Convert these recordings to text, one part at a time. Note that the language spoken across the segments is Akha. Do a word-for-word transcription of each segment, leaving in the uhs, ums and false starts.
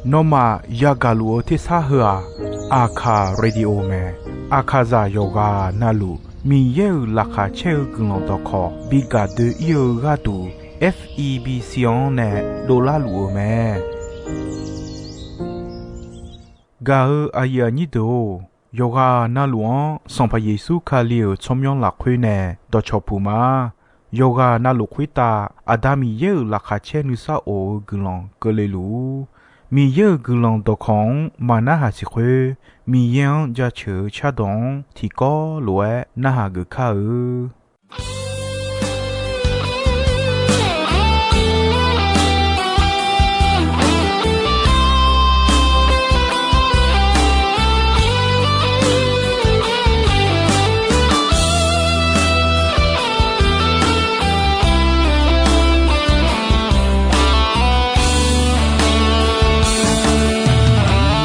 Nawmaf yagaq luf-eu tersar heu-aq, Aqkaq Radio mae. Aqkaqzaq yawqghaq navluf Miqyaer-euq laqkhaq caer-eu guiqlanq dawqkawq bi gaq doe-ir-eu gharduq, F E B C-anr nae dovlar luf-eu mae. Gaq-eu aqyuif aqnyir deuq-or, yawqghaq navluf-anr Sanqpaq Yeqsur Kali-euq tsawrmyanr lafkhoer nae dawqcawq puq ma. Yawqghaq navluf khoertav Aqda Miqyaer-euq laqkhaq caer nuisar of-eu guiqlanq keuvle luf-ur. Miqyaer-euq guiqlanq dawqkawq-anr maqnarhaq siq khoer, Miqyaer-anr jaceuq-eu cardawq-anr tiqkawv lof-aer narhaq geuf kar-eu.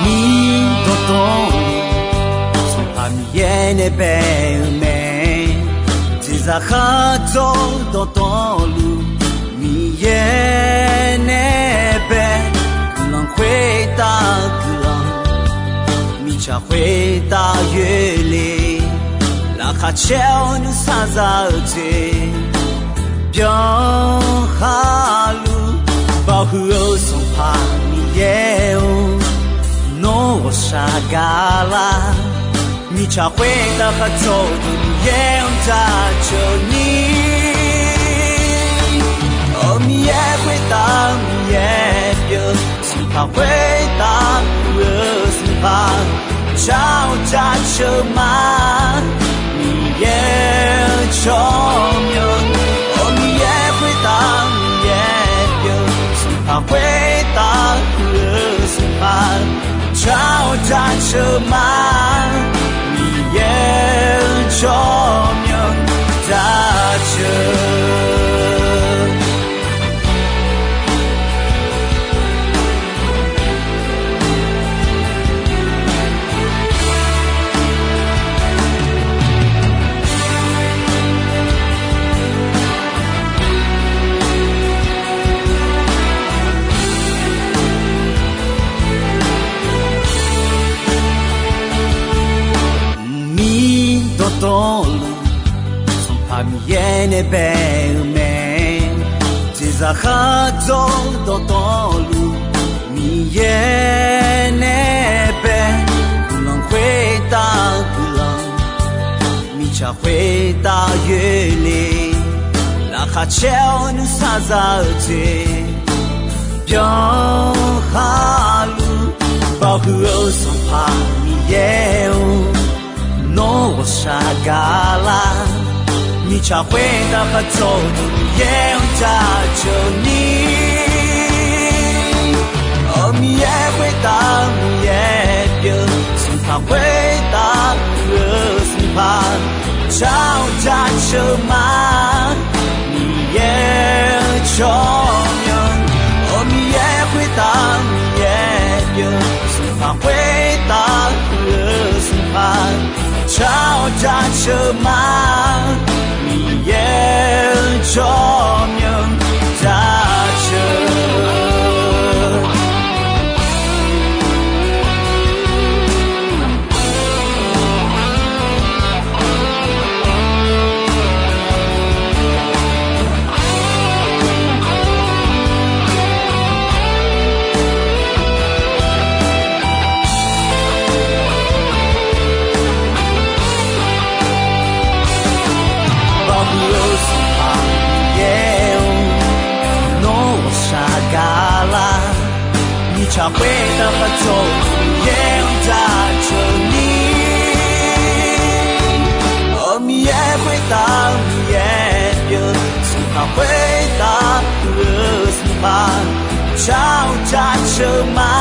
Miqdawq dawq, Sanqpaq Miqyaer nae bae-eu mae. Jeqzaq khar dzawr dawqtawvluf, Miqyaer nae bae. Guiqlanq khoertav guiqlanq, mirtsaq khoertav yoerle. Laqkhaq caer-awr nuisar za-eu jeq byanlar khaqluf, baoq huiq-eu Sanqpaq Miqyaer-or, nawr ghawqshaq gaqlar. Mirtsaq khoertav khar dzawr-eu Miqyaer-anr jaceuq ni. Awq, Miqyaer khoertav Miqyaer pyeuf, Sanqpaq khoertav pu-eu Sanqpaq, jar-awr jaceuq ma. Miqyaer-eu tsawrmyanr, awq, Miqyaer khoertav Miqyaer pyeuf, Sanqpaq khoertav pu-eu Sanqpaq, jar-awr jaceuq ma. Miqyaer-eu tsawrmyanr jaceuq. Miqdawq dawqluf, Sanqpaq Miqyaer nae bae-eu mae. Jeqzaq khar dzawr dawqtawvluf, Miqyaer nae bae. Guiqlanq khoertav guiqlanq, mirtsaq khoertav yoerle. Laqkhaq caer-awr nuisar za-eu jeq byanlar khaqluf, baoq huiq-eu Sanqpaq Miqyaer-or, nawr ghawqshaq gaqlar. Mirtsaq khoertav khar dzawr-eu Miqyaer-anr jaceuq ni. Awq, Miqyaer khoertav Miqyaer pyeuf, Sanqpaq khoertav pu-eu Sanqpaq, jar-awr jaceuq ma. Miqyaer-eu tsawrmyanr, awq, Miqyaer khoertav Miqyaer pyeuf, Sanqpaq khoertav pu-eu Sanqpaq, jar-awr jaceuq ma. Miqyaer-eu tsawrmyanr jaceuq. Baoq huiq-eu Sanqpaq Miqyaer-or, nawr ghawqshaq gaqlar. Mirtsaq khoertav khar dzawr-eu Miqyaer-anr jaceuq ni. Awq, Miqyaer khoertav Miqyaer pyeuf, Sanqpaq khoertav pu-eu Sanqpaq, jar-awr jaceuq ma.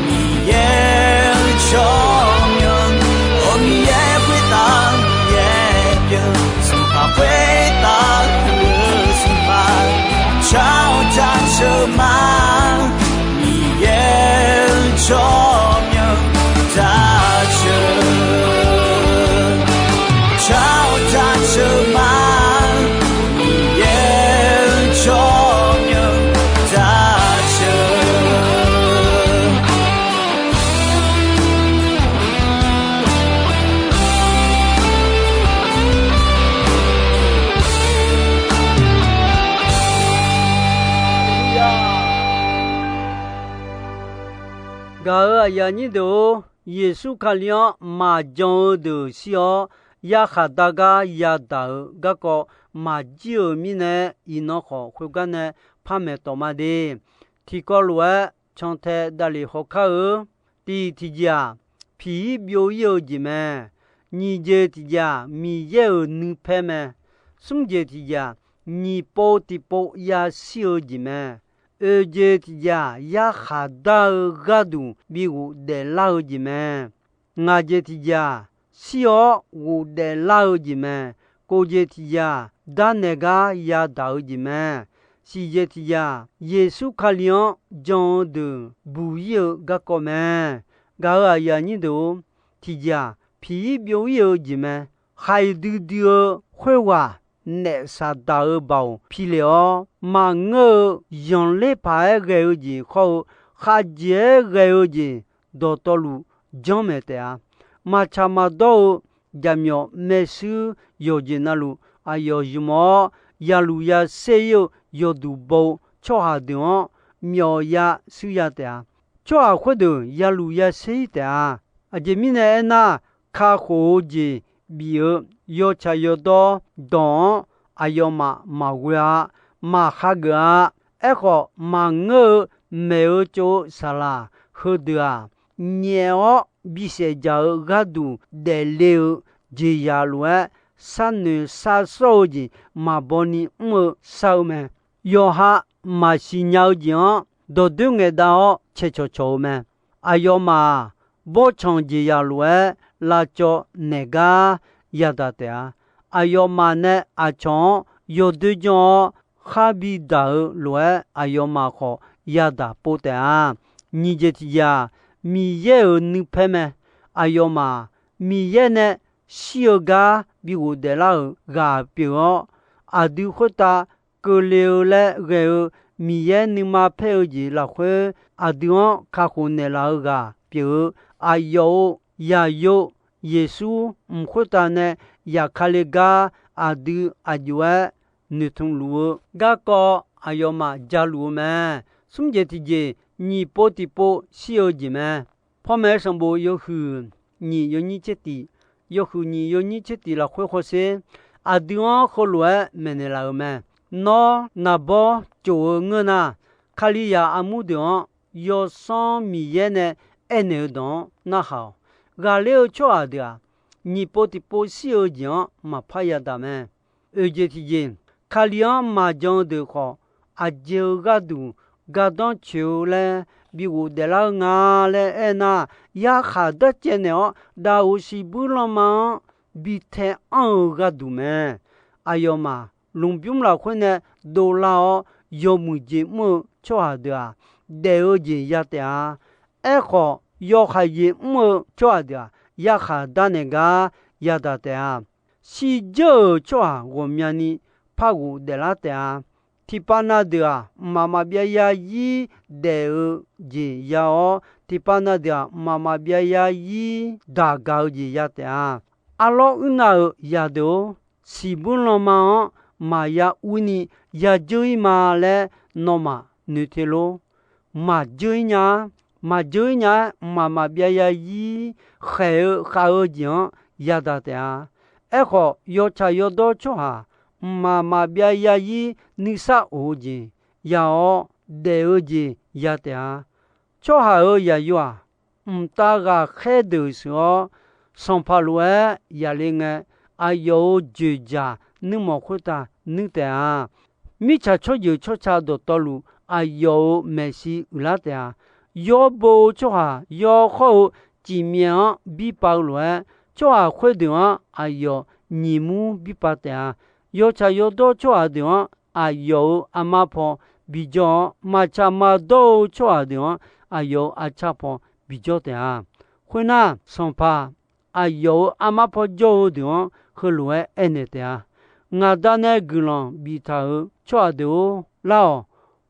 Miqyaer-eu tsawrmyanr, awq, Miqyaer khoertav Miqyaer pyeuf, Sanqpaq khoertav pu-eu Sanqpaq, jar-awr jaceuq ma. Miqyaer-eu tsawrmyanr jaceuq, jar-awr jaceuq ma. Miqyaer-eu tsawrmyanr jaceuq. Gaq-euq aqyuif aqnyir deuq-or, Yeqsur Kali-anr maqjan-eu deuq shir-awr, yarkhaq dar gar yadaq-euq garkawv maqjir-euq mirnae, iqnan khawf khoergar nae par maeqtawf ma de. Tiqkawv lof-aer cantae davlef hawkar-eu. Tiq tiqjeq-aq, piq-ir byov-ir-eu jeq mae. Nyiq jeq tiqjeq-aq, Miqyaer-euq nuipaer mae. Smr jeq tiqjeq-aq, nyiq pov tiqpov yashir-eu jeq mae. Oeq jeq tiqjeq-aq, yarkhaq dar-eu gharduq bi ghofdaef lar-eu jeq mae. Ngaq jeq tiqjeq-aq, shir-awr ghofdaef lar-eu jeq mae. Kov jeq tiqjeq-aq, darnaeq gar yadaq-eu jeq mae. Siq jeq tiqjeq-aq, Yeqsur Kali-anr jan-eu deuq buq-ir-eu garkawv mae. Gaq-euq aqyuif aqnyir deuq-or, tiqjeq-aq, piq-ir byov-ir-eu jeq mae. Khaqdui dui-eu khoerghaq naef Saqdaq-euq baoq pi lef-awr, maqngeur-eu zanqler paq-aer ghae-eu jeq khawr-eu, khavjeq-aer ghae-eu jeq dawqtawvluf janrmaeq taef-a. Maqtsaq maqdawr-eu jaqmyawf maershuir yawqjeq navluf aqyawf zmq-awr, yaluf yaser-ir-eu yawduq baw-eu tsawrhaq deuq-anr myawf ya shuir ya taef-a. Tsawrhaq khoerdeuq yaluf yaser-ir taef-a. Aqjeq mirnae aernar, kakhof-eu jeq bif-eu yawtsaq yawdawr dawq-anr aqyawfmaf maqghoe-a, maqhageuf-a. Aerkhawf, maqngeur-eu maeq-eu tsov-eu saqlaq heudeuq-aq, nyaef-awr bisaef jaq-eu gharduq daefle-eu jeqzaq lof-aer, sharnoeq sharsawr-eu jeq maqbaw ni mr-eu shar-eu mae. Yawqha maqsiq nya-eu jeq-anr dawqdoer ngaeqdav-awr cae cawqcawq-eu mae. Aqyawfmaf-aq, bawrtsanq jeqzaq lof-aer lavcawv naeq gar yadaq taef-a. Aqyawfmaf nae aqcawq-anr yawdoer janr-awr, khar bidaq-eu lof-aer aqyawfmaf khawf yadaq pov taef-a. Nyiq jeq tiqjeq-aq, Miqyaer-euq nuipaer mae. Aqyawfmaf Miqyaer nae shir-eu gar bi ghofdaef lar-euq ghaq pyeuf-awr, aqdui khoertav keuvle-eu laer ghae-eu Miqyaer nuima paer-eu jeq lafkhoer, aqdui-anr kakhof naeqlaf-eu ghaq pyeuf-eu, aqyawf-euq zaqyo Yeqsur mq khoertav nae yaqkale gar aqdui aqjox-aer noeqtmq luf-eu garkawv aqyawfmaf jaluf-eu mae. Smr jeq tiqjeq, nyiq pov tiqpov shir-eu jeq mae. Pawmaeq-eu sanqbof yawhuiq nyiq yawnyir tser tiq, yawhuiq nyiq yawnyir tser tiq lafkhoer hawsher, aqdui-anr heulof-aer maeqnaeq laf-euq mae. Nawr naqbawr cof-eu ngeur nar, Kalizaq armur deuq-anr Yawsanr Miqyaer nae aernaeq-eu dawq-anr narhaq-awq. Ghaqler-eu tsawrhaq deuq-aq, nyiq pov tiq pov shir-eu jeq-anr maqpar yadaq mae. Oeq jeq tiqjeq, Kali-anr maqjan-eu deuq khawf, aqjeq-eu gharduq gardanr coeq-eu laer bi ghofdaef lar-eu nga laer aernar, yarkhaq darcaev naeq-awr daqoq siqbuir lanma-anr bi tae anr-eu gharduq mae. Aqyawfmaf lmqbymr lafkhoer nae dovlar-awr yawmuiq jeq mr-eu tsawrhaq deuq-aq, daef-eu jeq ya taef-a. Aerkhawf, yawhaiq jeq mr-eu tsawrhaq deuq-aq, yarkhaq darnaeq gar yadaq taef-a. Shirdzeur-euq tsawrhaq ghawqmyani par ghofdaef lar taef-a. Tiqpav na deuq-aq, mqmaq maqbyav yarzir daef-eu jeq ya-awr, tiqpav na deuq-aq, mqmaq maqbyav yarzir daq gaq-eu jeq ya taef-a. Arlawr uirnav-euq zaqdeuq-or, siqbuir lanma-anr maqya urni yadzeur-ir ma laer nawmaf noeq te lor. Maqdzeur-ir nya-a. Maqdzeur-ir nya-aer, mqmaq maqbyav yarzir khaeq-eu khav-eu jeq-anr yadaq taef-a. Aerkhawf, yawtsaq yawdawr tsawrhaq mqmaq maqbyav yarzir nuisar of-eu jeq ya-awr, daef-eu jeq ya taef-a. Tsawrhaq-euq zaqyo-aq, mqtav ghaqkhaer deuq sheuq-awr, sanqpaq lof-aer yaqle ngae, aqyawf-euq dzoeqdzaq nuirmanq khoertav nuir taef-a. Mirtsaq tsawrjeuq tsawrca dawqtawvluf aqyawf-euq maeqshi uiqlar taef-a. Yawr bo-eu tsawrhaq yawr khawr-eu cifmyaev-anr birpav-eu lof-aer, tsawrhaq khoerdeuq-anr aqyawf nyiq mur birpav taef-a. Yawtsaq yawdawr tsawrhaq deuq-anr aqyawf-euq armar paw bijawr-awr, maqtsaq maqdawr-eu tsawrhaq deuq-anr aqyawf-euq arcar paw bijawr taef-a. Khoernar, sanqpaq aqyawf-euq armar paw jawr-eu deuq-anr heulof-aer aernaeq taef-a. Ngaq Da nae guiqlanq biftaq-euq tsawrhaq deuq-or, lar-awq.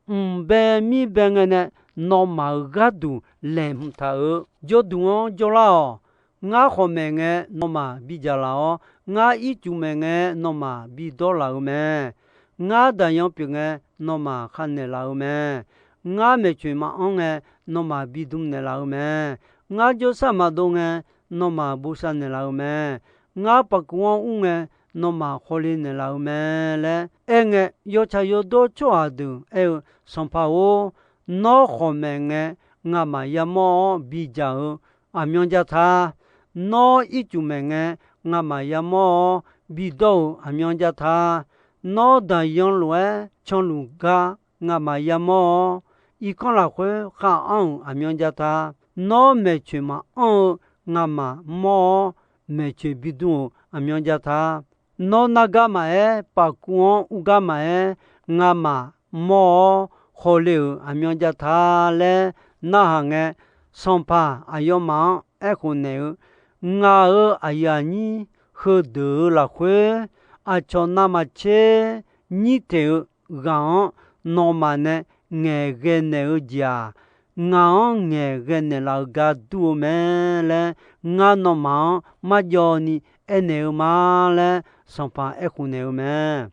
Mqbae mirbae ngae nae nawmaf-euq gharduq laeqhmq taq-euq jawrduq-anr jawrlar-awq. Ngar khawf maeq ngae nawmaf bidzaq laf-awr, ngar ircuf maeq ngae nawmaf bidawr laf-eu mae. Ngar daqyan pyeuf ngae nawmaf khar naeqlaf-eu mae. Ngar maeqtsoeq maqanr ngae, nawmaf bidm naeqlaf-eu mae. Ngar jawrsar maqdov ngae, nawmaf bosav naeqlaf-eu mae. Ngar paqkuv-anr ur ngae, nawmaf khawle naeqlaf-eu mae laer aerngae, yawtsaq yawdawr tsawrhaq deuq aer-eu, Sanqpaq-or, nawr khawqmaeq ngae ngamaf yamawr-awr bidzaq-eu aqmyan jav ta. Nawr ircuf maeq ngae ngamaf yamawr-awr bidawr-eu aqmyan jav ta. Nawr daqyan lof-aer canluf gar ngamaf yamawr-awr, irkanr lafkhoer khav anr-euq aqmyan jav ta. Nawr maeqtsoeq maqanr-eu ngamaf mawr-awr, maeqtsoeq bidm-euq aqmyan jav ta. Nawr nargar maqaer, paqkuv-anr urgar maqaer, ngamaf mawr-awr khawle-euq aqmyan jav ta laer narhaq ngae, Sanqpaq aqyawfmaf-anr aerkhof naeq-eu, Ngaq-euq aqyuif aqnyir heudeuq-euq lafkhoer, aqcawq navmaqtser nyir teq-eu ghaq-anr nawmaf nae ngaeqghae naeq-eu jeq-aq, ngaq-anr ngaeqghae naeqlaf-eu gar dur-eu mae laer, ngar nawmaf-anr marjawv ni aernaeq-eu ma laer, Sanqpaq aerkhof naeq-eu mae.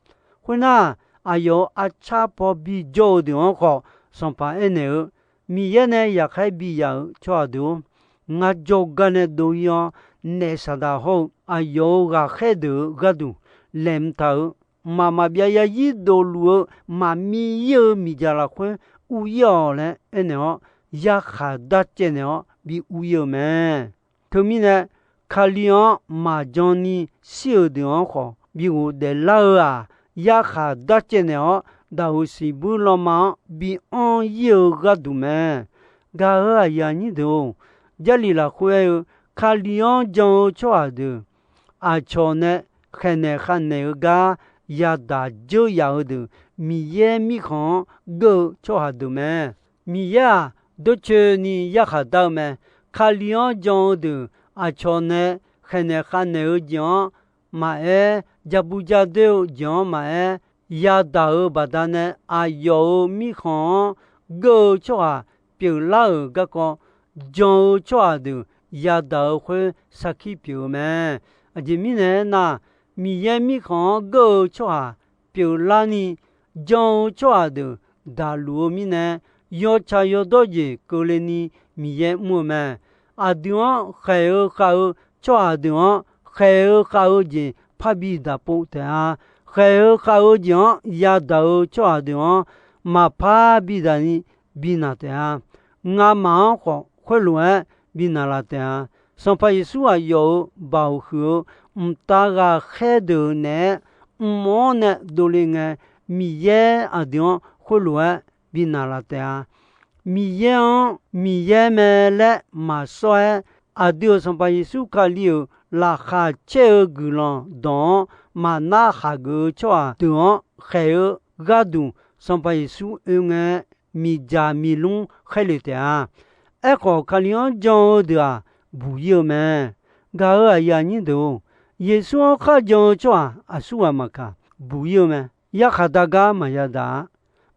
Khoernar, aqyawf-euq arcar paw bijawr-eu deuq-anr khawf, Sanqpaq aernaeq-eu, Miqyaer nae yaqkhaer biyaf-euq tsawrhaq deuq-or, ngar jawrgar nae dov-ir-awr, naef Saqdaq hawr-eu aqyawf-euq ghaqkhaer deuq-euq gharduq laeqhmq taq-euq, mqmaq maqbyav yarzir dofluf-eu maqmir-ir-eu miqdzaq lafkhoer ur-ir-awq laer aernaeq-awr, yarkhaq darcaev naeq-awr bi ur-ir-eu mae. Teumirnae, Kali-anr maqjan ni shir-euq deuq-anr khawf bi ghofdaef lar-eu-aq, yarkhaq darcaev naeq-awr, daqoq siqbuir lanma-anr bi anr-ir-eu gharduq mae. Gaq-euq aqyuif aqnyir deuq-or, Jarlif lafkhoer aer-eu, Kali-anr jan-eu tsawrhaq deuq, aqcawq nae khaeqnaeq khavnaeq-eu gar yadaq dzeur yaf-eu deuq, Miqyaer Mirkhanq-anr geur-eu tsawrhaq deuq mae. Miqyaer-aq, dawrcoeni yarkhaq dar-eu mae. Kali-anr jan-eu deuq, aqcawq nae khaeqnaeq khavnaeq-eu jeq-anr maqaer, ja bu ja doer-eu jeq-anr maqaer, yadaq-euq baqdanae aqyawf-euq mirkhanq-anr geur-eu tsawrhaq pyeuflar-euq garkawv, jan-eu tsawrhaq deuq yadaq-eu khoer sarkir pyeuf-eu mae. Aqjeq mirnae aernar, Miqyaer Mirkhanq-anr geur-eu tsawrhaq pyeuflarni, jan-eu tsawrhaq deuq daqluf-eu mirnae, yawtsaq yawdawr jeq keuvle ni Miqyaer mr-eu mae. Aqdui-anr khaeq-eu khav-eu tsawrhaq deuq-anr khaeq-eu khav-eu jeq parbi daq pov taef-a. Khaeq-eu khav-eu jeq-anr yadaq-eu tsawrhaq deuq-anr maqpar bidaq ni binaq taef-a. Ngamaf-anr khawf khoerlof-aer binaq laf taef-a. Sanqpaq Yeqsur aqyawf-euq baoq huiq-eu mqtav ghaqkhaer deuq naeq-aer mq-anr nae dovle ngae, Miqyaer aqdui-anr khoerlof-aer binaq laf taef-a. Miqyaer-anr Miqyaer mae laer maqsawr-aer, aqdui-euq Sanqpaq Yeqsur Kali-euq laqkhaq caer-eu guiqlanq dawq-anr maqnar khaqgeuf-eu tsawrhaq deuq-anr khaeq-eu gharduq, Sanqpaq Yeqsur oe ngae, miqdzaq miqlmr khaerle taef-a. Aerkhawf, Kali-anr jan-eu deuq-aq, buq-ir-eu mae. Gaq-euq aqyuif aqnyir deuq-or, Yeqsur-anr kharjan-eu tsawrhaq aqsurghaq maqkaq, buq-ir-eu mae. Yarkhaq dar gar maqya daq-a.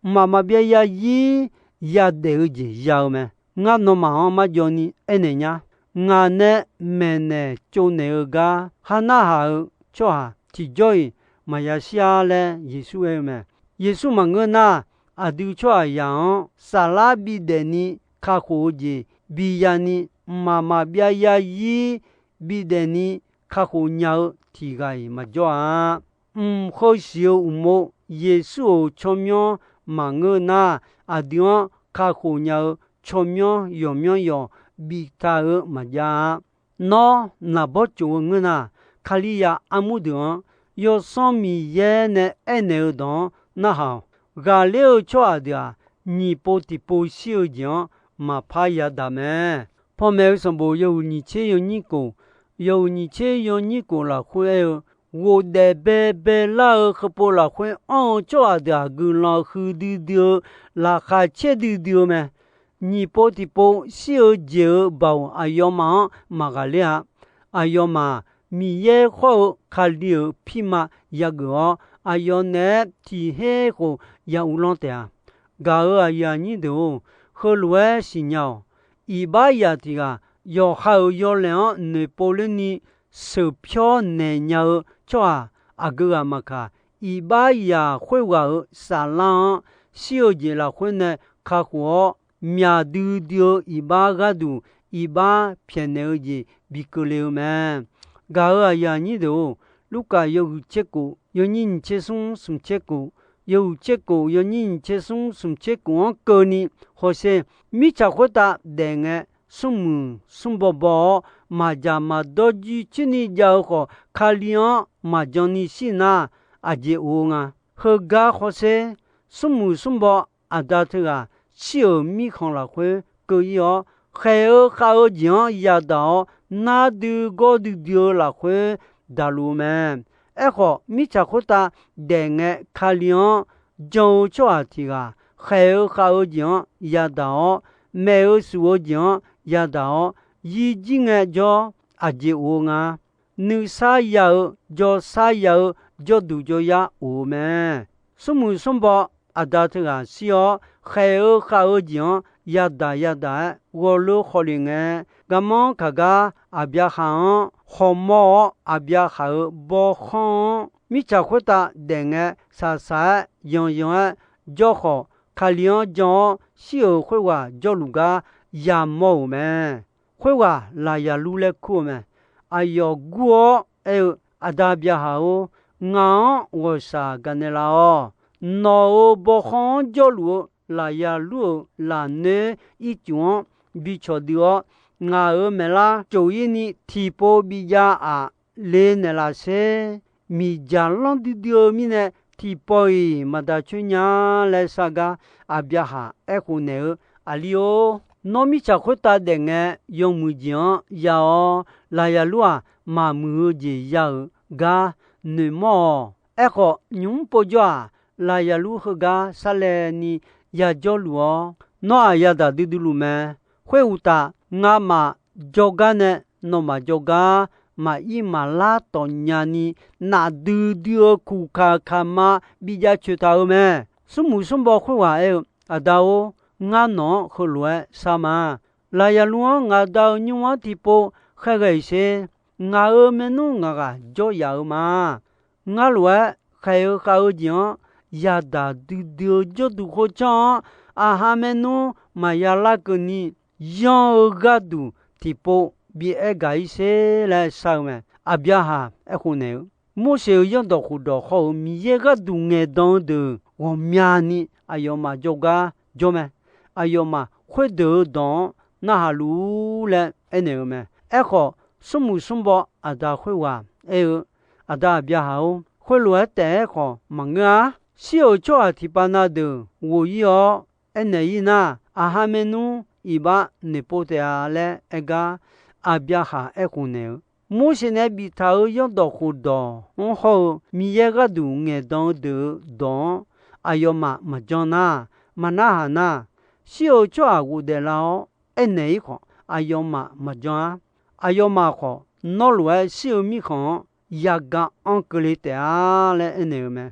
Mqmaq maqbyav yarzir yadaef-eu jeq ya-eu mae. Ngar nawmaf-anr marjawv ni aernaeq nya. Ngaq nae maeqnaeq tsovnaeq-eu gar ha narhaq-eu tsawrhaq tiqjawr-iq maqya shir-ar laer Yeqsur aer-eu mae. Yeqsur maqngeur nar, aqdui tsawrhaqzaq-anr saflar bidaef ni kakhof-eu jeq biya ni, mqmaq maqbyav yarzir bidaef ni kakhof nya-eu tiq ghaq-iq maqjawr-a. Mq heu siq-eu uqmov Yeqsur-euq tsawrmyanr maqngeur nar, aqdui-anr kakhof nya-eu tsawrmyanr yawqmyanr yawq biftaq-eu maqjav-a. Nawr naqbawr tsof-eu ngeur nar, Kalizaq armur deuq-anr Yawsanr Miqyaer nae aernaeq-eu dawq-anr narhaq-awq. Ghaqler-eu tsawrhaq deuq-aq, nyiq pov tiqpov shir-eu jeq-anr maqpar yadaq mae. Panmaeq-eu sanqbof yawhuiq nyiq tser yawnyir kof, yawhuiq nyiq tser yawnyir kof lafkhoer aer-eu, ghofdaef baebae lar-eu heupov lafkhoer anr-eu tsawrhaq deuq-aq, guiqlanq huiqdui dui-eu, laqkhaq caerdui dui-eu mae. Nyiq pov tiqpov shir-eu jeq-euq baoq aqyawfmaf-anr maqghaqler-a. Aqyawfmaf Miqyaer khawr-eu Kali-euq pirma yageuf-awr, aqyawf naeq-aer tiq her khof ya uvlanr taef-a. Gaq-euq aqyuif aqnyir deuq-or, heulof-aer siqnya-awq. Iqbax zaq tiq ghaq yawqha-euq yawlaeq-anr noeqpov lerni sheuqpyawr naeq nya-eu tsawrhaq aqgeu ghaq maqkaq, iqbax zaq khoerghaq-euq saflar-anr shir-eu jeq lafkhoer nae kakhof-awr, myaq duidui-eu iqbax gharduq iqbax pyaeqnaeq-eu jeq bi keuvle-eu mae. Gaq-euq aqyuif aqnyir deuq-or, Lurkaf yawhuiq tser kof yawnyir nyiq tser smr smq tser kof, yawhuiq tser kof yawnyir nyiq tser smr smq tser kof-anr keuvni hawsher. Mirtsaq khoertav daef ngae, smrmuiq smrbaw baw-awr, maqdzaq maqdawr jircoer ni jav-eu khawf, Kali-anr maqjan ni shir nar, aqjeq of-eu nga. Heugar hawsher, smrmuiq smrbaw aqda teughaq shir-euq mirkhanq lafkhoer keuv-ir-awr, khaeq-eu khav-eu jeq-anr yadaq-awr, nar dui gawr duidui-eu lafkhoer daqluf-eu mae. Aerkhawf, mirtsaq khoertav daef ngae, Kali-anr jan-eu tsawrhaq tiq ghaq khaeq-eu khav-eu jeq-anr yadaq-awr, maeq-eu suf-eu jeq-anr yadaq-awr, yir jir ngaejawr, aqjeq of-eu nga. Nuisar ya-eu, jawrsar ya-eu, jawrduq jawryar of-eu mae. Smrmuiq smrbaw aqda teughaq shir-awr, khaeq-eu khav-eu jeq-anr yadaq yadaq-aer ghawrlof khawf lef ngae, garmanr kaq gar Aqbyaqhaq-anr khawqmawr-awr, Aqbyaqhaq-euq bawkhanr-anr mirtsaq khoertav daef ngae, saqsaq-aer yanyan-aer jawr khawf, Kali-anr jan-awr shir-euq khoerghaq jawrluf gar yamawr-euq mae. Khoerghaq Laqyalur laer kur-eu mae. Aqyawf gur-awr aer-eu, Aqda Byaqhaq-or, ngaq-anr ghawqshaq gaqnaeq laf-awq. Nawq-euq bawkhanr-anr jawrluf-eu Laqyalur-euq lafnoer ircuf-anr bi cawqdui-awr, ngaq-euq maeqlar cof-ir ni tiqpov bijav-aq le naeqlaf sher. Miqdzaq lanr duidui-eu mirnae tiqpawf-iq maqdaq coer nya laer sar gar, Aqbyaqhaq aerkhof naeq-eu, Aqli-or, nawr mirtsaq khoertav daef ngae, yawmuiq jeq-anr ya-awr, Laqyalur-aq, maqmuiq-eu jeq ya-euq gar noeqmawr-awq. Aerkhawf, nymq-mr povjawr-aq, Laqyalur heugar sarlaevni yajawrluf-awr, nawr-aq yadaq duidui luf mae. Khoeruqtaf, ngamaf jawrgar nae nawmaf jawrgar maqir maqlar tawfnya ni, nafdui dui-eu kuqkaq kaqma bijav coeq taq-eu mae. Smrmuiq smrbaw khoerghaq aer-eu, Aqda-or, ngar nawq-anr heulof-aer shar ma. Laqyalur-anr ngaq Da-eu nymr-anr tiqpov khaerghae-iq sher. Ngaq-euq maernmr ngaq ghaq jawr yaf-eu ma. Ngar lof-aer khaeq-eu khav-eu jeq-anr yadaq duidui-eu jawrduq khoertsanr-anr, aqha maernmr maqya larkeuv ni, yanr-eu gharduq tiqpov bi aer gaq-ir sher laer shar-eu mae. Aqbyaqhaq aerkhof naeq-eu, Morseq-euq zanrdawq khofdawq hawr-eu Miqyaer gharduq ngaeqdan-eu deuq ghawqmyani aqyawfmaf jawrgar jawr mae. Aqyawfmaf khoerdeuq-eu dawq-anr narhaq luf-ur laer aernaeq-eu mae. Aerkhawf, smrmuiq smrbaw aqda khoerghaq aer-eu, Aqda Aqbyaqhaq-or, khoerlof-aer taef-aer khawf maqngeur-ar. Shir-euq tsawrhaq tiqpav na deuq ghof-ir-awr aernaeq-ir nar, aqha maernmr iqbax noeqpov taef-a laer aer gar, Aqbyaqhaq aerkhof naeq-eu, Morseq nae biftaq-euq zanrdawq khofdawq-anr hawr-eu Miqyaer gharduq ngaeqdan-eu deuq-eu dawq-anr aqyawfmaf maqjan nar, maqnarhaq nar, shir-euq tsawrhaq ghofdaef lar-awr aernaeq-ir khawf, aqyawfmaf maqjan-ar. Aqyawfmaf khawf, nawr lof-aer shir-eu mirkhanq-anr yagaq anr keuvle taef-a laer aernaeq-eu mae.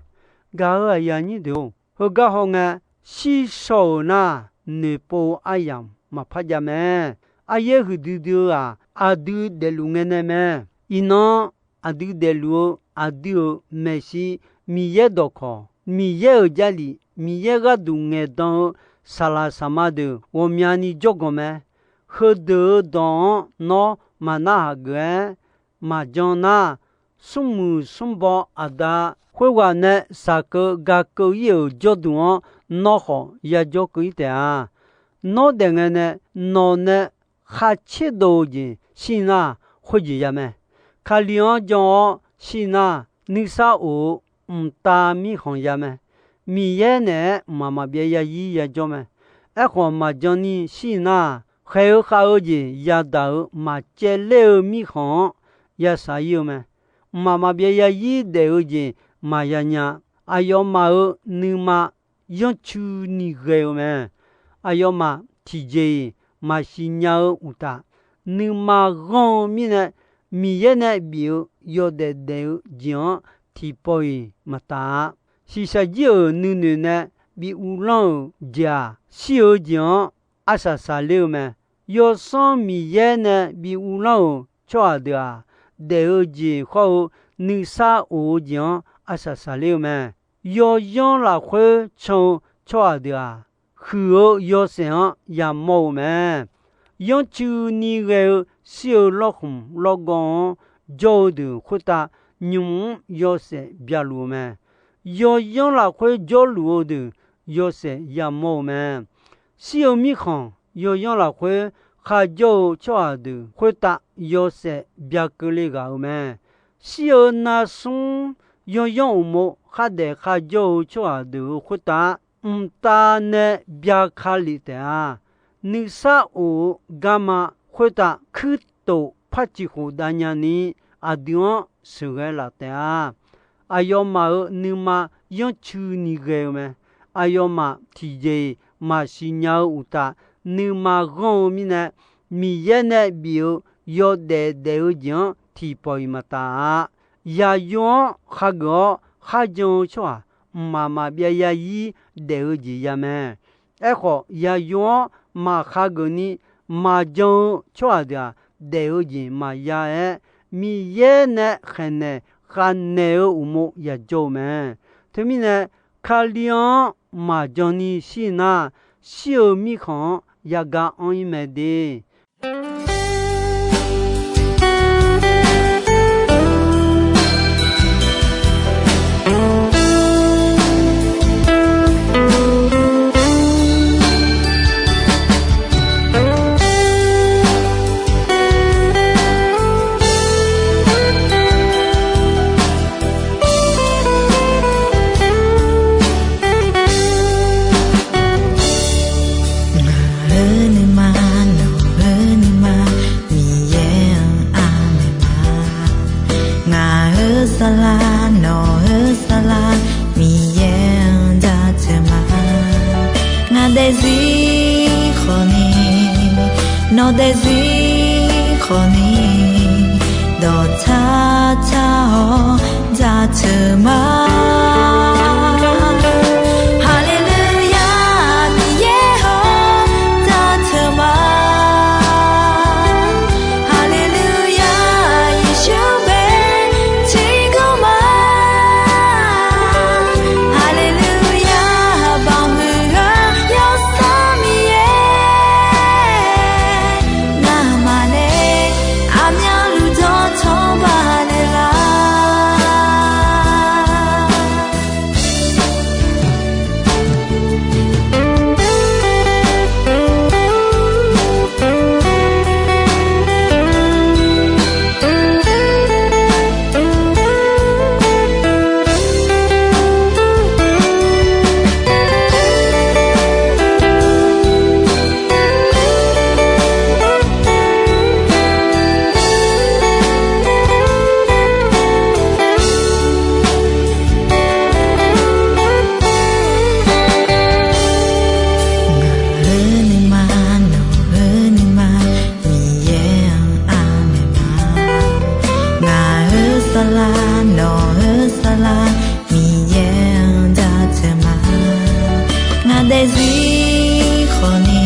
Gaq-euq aqyuif aqnyir deuq-or, heugar hawngae, shir shaw-euq nar, noeqpov-eu aryamq maqpar jav mae. Aryaer huiqdui dui-eu-aq, aqdui daefluf ngae nae mae. Iqnan aqdui daefluf-eu aqdui-euq maeqshi, Miqyaer dawqkawq, Miqyaer-euq Jarlif, Miqyaer gharduq ngaeqdan-eu saqlaq saqma deuq ghawqmyani jawrganq mae. Heudeuq-eu dawq-anr nawr maqnarhaq geuf-aer maqjan nar, smrmuiq smrbaw aqda khoerghaq nae shaqkeuv gakeuv-ir-euq jawrduq-anr nawr khawf yajawr keuv-ir taef-a. Nawr daef ngae nae nawq nae khar tserdov-eu jeq shir nar, khoerjeq ya mae. Kali-anr jan-awr shir nar, nuisar of-eu mqtav mirkhanq ya mae. Miqyaer naeq-aer mqmaq maqbyav yazir yajawr mae. Aerkhawf, maqjan ni shir nar, khaeq-eu khav-eu jeq yadaq-euq maqcaevler-eu mirkhanq-anr yashaq-ir-eu mae. Mqmaq maqbyav yazir daef-eu jeq maqya nya. Aqyawfmaf-euq nuima yanrcui ni ghae-eu mae. Aqyawfmaf tiqjeq-iq maqsiq nya-eu uqtaf, nuima ghanr-eu mirnae, Miqyaer nae bif-eu yawdaef daef-eu jeq-anr tiqpawf-iq maqtaf-a. Shiqshaq jir-euq nuinoeq nae bi uvlanr-euq jeq-aq, shir-eu jeq-anr arsaq saqler-eu mae. Yawsanr Miqyaer nae bi uvlanr-euq tsawrhaq deuq-aq, daef-eu jeq hawr-eu nuisar of-eu jeq-anr arsaq saqler-eu mae. Yawzanr lafkhoer can-eu tsawrhaq deuq-aq, huiq-eu yawshaef-anr yamawr-eu mae. Yanrcuini ghae-eu shir-eu lawrkhmq lawrgawv-anr jawr-eu deuq khoertav, nymq-mr yawshaef byaluf-eu mae. Yawyanr lafkhoer jawrluf-eu deuq yawshaef yamawr-eu mae. Shir-eu mirkhanq yawyanr lafkhoer kharjawr-eu tsawrhaq deuq khoertav yawshaef byakeuvle ghaq-euq mae. Shir-eu narsmr yawyanr uqmov khardaef kharjawr-eu tsawrhaq deuq-euq khoertav, mqtav nae byaka lef taef-a. Nuisar of-eu garma khoertav kuirtof par ciq khof dav nyani, aqdui-anr sheuqghae laf taef-a. Aqyawfmaf-euq nuima yanrcuini ghae-eu mae. Aqyawfmaf tiqjeq-iq maqsiq nya-eu uqtaf, nuima ghanr-eu mirnae, Miqyaer nae bif-eu yawdaef daef-eu jeq-anr tiqpawf-iq maqtaf-a. Yaqyo-anr khageuf-awr kharjan-eu tsawrhaq, mqmaq maqbyav yarzir daef-eu jeq ya mae. Aerkhawf, yaqyo-anr maqkhageuf ni maqjan-eu tsawrhaq deuq-aq, daef-eu jeq maqya-aer, Miqyaer nae khaeqnaeq khavnaeq-eu uqmov yajawr-eu mae. Teumirnae, Kali-anr maqjan ni shir nar, shir-eu mirkhanq-anr yaga anr-ir mae de. Ngaq-euq nuima, nawq-euq nuima, Miqyaer-anr aqmeq ma. Ngaq-euq saflar, nawq-euq saflar, Miqyaer-anr jaceuq ma. Ngaq daefzir khawfni, nawq daefzir khawfni, dawqtsar tsar-awr jaceuq ma. Haleluya, Miqyaer-awr jaceuq ma. Haleluya, Yeqsur bae tiqkawv ma. Haleluya, baqmuiq ghaq yawsanr Miqyaer, ngamaf nae aqmyanluf dawqtawq baqnaeq lar. Ngaq-euq nuima, nawq-euq nuima, Miqyaer-anr aqmeq ma. Ngaq-euq saflar, nawq-euq saflar, Miqyaer-anr jaceuq ma. Ngaq daefzir khawfni,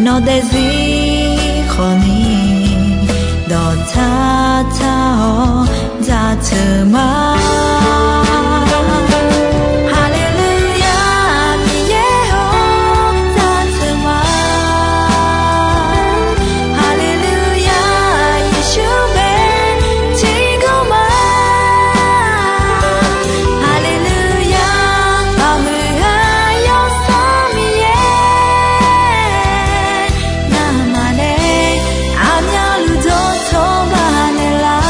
nawq daefzir khawfni, dawqtsar tsar-awr jaceuq ma. Haleluya, Miqyaer-awr jaceuq ma. Haleluya, Yeqsur bae tiqkawv ma. Haleluya, baqmuiq ghaq yawsanr Miqyaer, ngamaf nae aqmyanluf dawqtawq baqnaeq lar.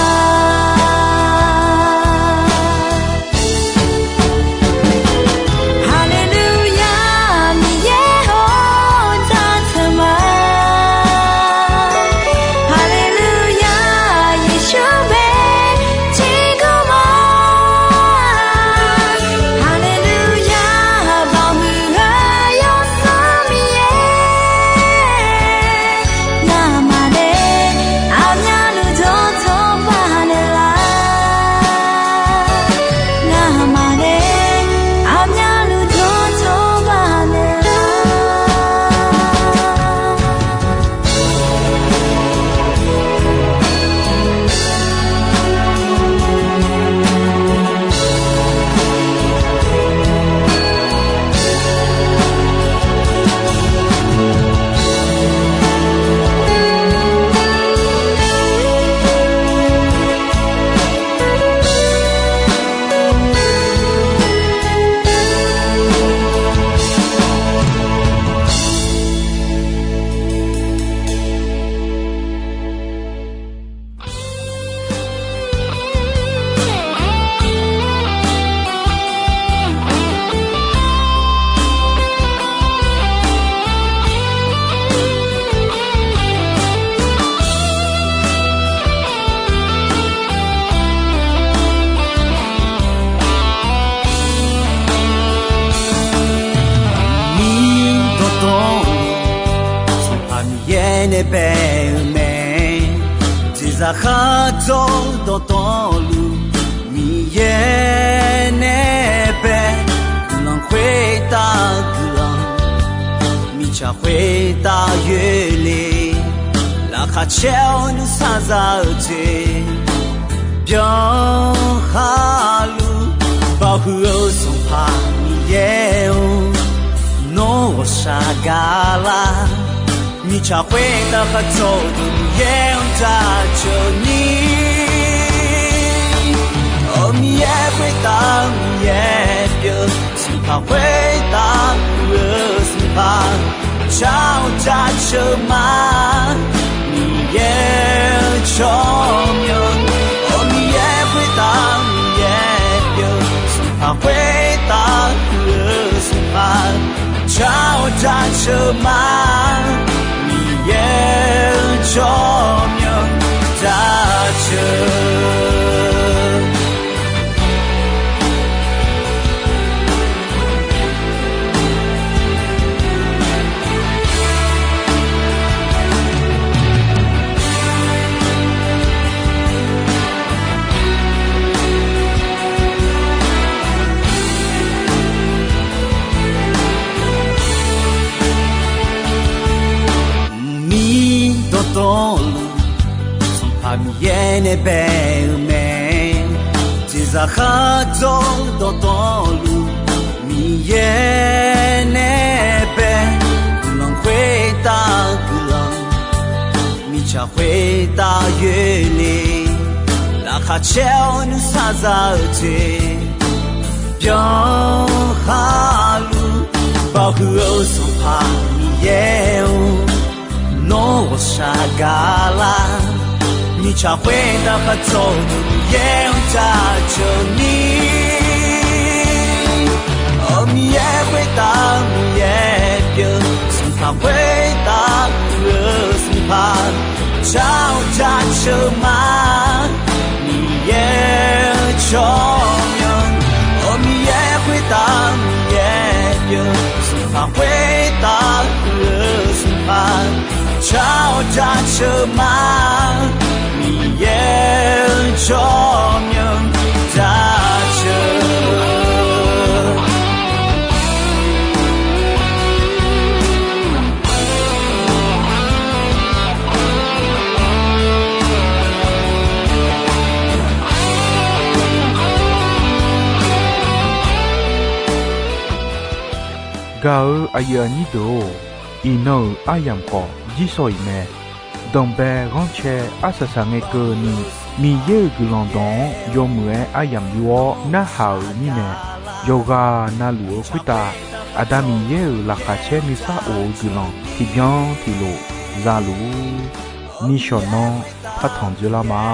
nae bae-euq mae. Jeqzaq khardzawr dawqtawvluf, Miqyaer nae bae. Guiqlanq khoertav guiqlanq, mirtsaq khoertav yoerle. Laqkhaq caer-awr nuisar za-eu jeq, byanlar luf. Bawhuiq-eu Sanqpaq Miqyaer-or, nawr ghawqshaq gaqlar. Mirtsaq khoertav khardzawr-eu Miqyaer-anr jaceuq ni. Awq, Miqyaer khoertav Miqyaer pyeuf, Sanqpaq khoertav pyeuf-eu Sanqpaq, jar-awr jaceuq ma. Miqyaer-eu tsawrmyanr, awq, Miqyaer khoertav Miqyaer pyeuf, Sanqpaq khoertav pyeuf-eu Sanqpaq, jar-awr jaceuq ma. Miqyaer-eu tsawrmyanr jaceuq. Mqmir dawqtawvluf, Sanqpaq Miqyaer nae bae-eu mae. Jeqzaq khardzawr dawqtawvluf, Miqyaer nae bae. Guiqlanq khoertav guiqlanq, mirtsaq khoertav yoerle. Laqkhaq caer-awr nuisar za-eu jeq, byanlar luf. Bawhuiq-eu Sanqpaq Miqyaer-or, nawr ghawqshaq gaqlar. Mirtsaq khoertav khardzawr-eu Miqyaer-anr jaceuq ni. Awq, Miqyaer khoertav Miqyaer pyeuf, Sanqpaq khoertav pyeuf-eu Sanqpaq, jar-awr jaceuq ma. Miqyaer-eu tsawrmyanr, awq, Miqyaer khoertav Miqyaer pyeuf, Sanqpaq khoertav pyeuf-eu Sanqpaq, jar-awr jaceuq ma. Miqyaer-eu tsawrmyanr jaceuq. Gaq-eu aqyuif aqnyir deuq-or, iqnan-euq aryamq khawf jirsawq iq mae. Danqbae ghanrcae arsaq saq ngae keuvni, Miqyaer-euq guiqlanq dawq-anr yawmuiq-aer aryamq yur-awr narhaq-euq mirnae, yawqghaq na luf-eu khoertav Aqda Miqyaer-euq laqkhaq caer nuisar of-eu guiqlanq tiqbyan tiqlof za luf-ur. Nishawq nanr partanq dzoerlar ma.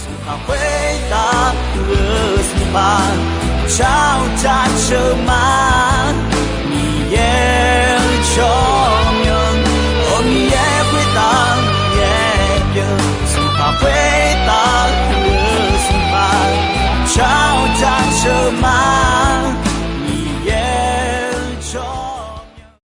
Sanqpaq khoertav pyeuf-eu Sanqpaq, jar-awr jaceuq ma.